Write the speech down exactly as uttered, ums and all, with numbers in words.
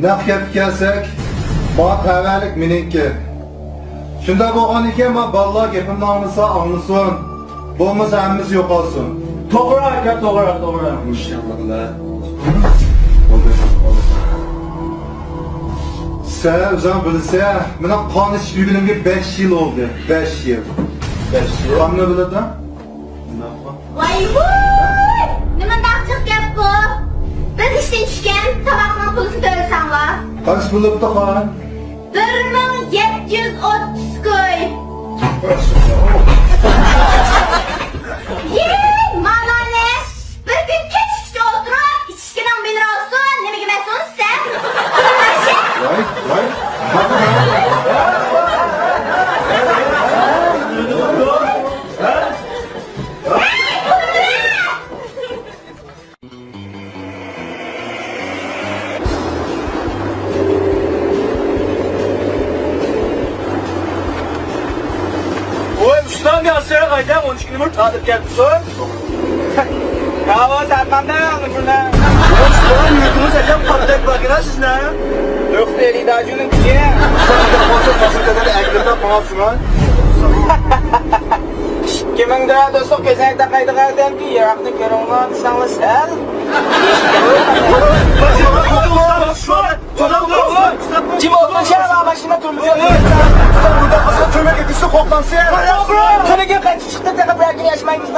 نەق گەپكە كەلسەك، ماڭا تەۋەلىك مېنىڭكى. شۇنداق بولغان ئىكەن، ما بالىلار گېپىمنى ئاڭلىسا ئاڭلىسۇن، بولمىسا ھەممىسى يوقالسۇن. توغرا ئاكا، توغرا، توغرا. ئىنشاللا. بولدى، بولدى. سەن ئۆزۈڭ بىلىسەن، مېنىڭ قان ئىچىپ يۈرگىنىمگە بەش يىل بولدى. بەش يىل. بەش يىل؟ قاننى بىلىدۇ؟ ۋاي ۋۇي! نېمانداق جىق گەپ بۇ؟ بىز ئىشتىن چۈشكەن تاماقنىڭ پۇلىسىنى تۆلىسەڭلار. قانچە بولۇپتۇ، خان؟ بىر مىڭ يەتتە يۈز ئوتتۇز كوي. يېي، مانا نە! بىر كۈن كەچكىچە ئولتۇرۇپ، ئىچكىنىڭ مىنېرالسۇن، نېمىگە مەسئۇلسەن؟ ۋاي، ۋاي. ۋاي ئۇستام، يا سەن قايتاڭ ئون ئىككى نومۇر تارتىپ كەپسۇن. كاۋا ساتقاندا نومۇرنى. ئۇستام، يۈرىكىڭىز ئەجەب قاتتەك باركىنا سىزنىڭ. يوق دېدى داجۇنىڭ كىشى. ئۇستام، بولسا ساسىكادىن ئەكىرىپ ماڭاسىڭىز. ئىككى مىڭ دۆلار دوستلۇق كۆزنەك تاقايدىغان ئادەمكى، يىراقنى كۆرۈڭلار دېسەڭلار سەل. كىم ئولتۇرۇشى ماشىنا تۇرمىسى. تۈرمىگە كېتىشنى قوقلامسىز؟ تۈرمىگە قانچە چىقتى، تېخى بىر كۈن ياشىمايمىز.